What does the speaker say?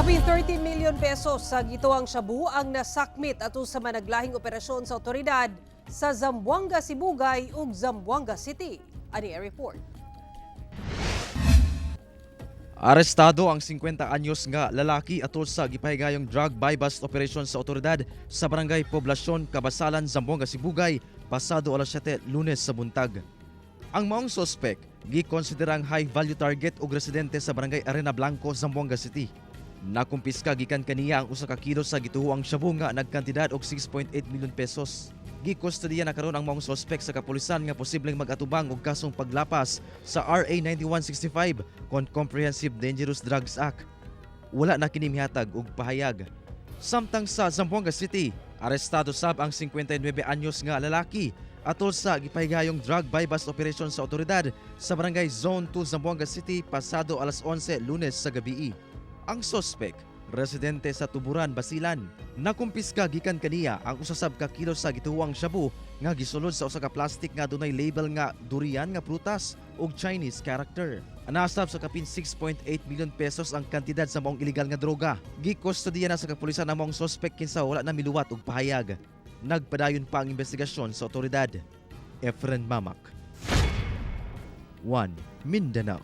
Kapin 30 million pesos sa gituoang shabu ang nasakmit atol sa managlahing operasyon sa otoridad sa Zamboanga Sibugay ug Zamboanga City. Ani ang report. Arestado ang 50 anyos nga lalaki atol sa gipahigayong drug buy-bust operation sa otoridad sa Barangay Poblasyon, Kabasalan, Zamboanga Sibugay pasado alas 7 Lunes sa buntag. Ang maong sospek gikonsiderang high value target og residente sa Barangay Arena Blanco, Zamboanga City. Nakumpiska gikan kaniya ang usa ka kilo sa gituoang shabu nga nagkantidad og 6.8 milyon pesos. Gikustodiya na karon ang maong sospek sa kapulisan nga posibleng mag-atubang og kasong paglapas sa RA 9165 kon Comprehensive Dangerous Drugs Act. Wala na kini mihatag og pahayag. Samtang sa Zamboanga City, arestado sab ang 59 anyos nga lalaki atol sa gipahigayong drug buy-bust operation sa otoridad sa Barangay Zone 2, Zamboanga City pasado alas 11 Lunes sa gabii. Ang sospek, residente sa Tuburan, Basilan. Nakumpiska gikan kaniya ang usa sab ka kilo sa gituoang shabu nga gisulod sa usa ka plastic nga dunay label nga durian nga prutas ug Chinese character. Anasab sa kapin 6.8 milyon pesos ang kantidad sa maong illegal nga droga. Gikustodiya na sa kapulisan ang maong sospek kinsa wala na miluwat og pahayag. Nagpadayon pa ang investigasyon sa otoridad. Efren Mamak. 1 Mindanao.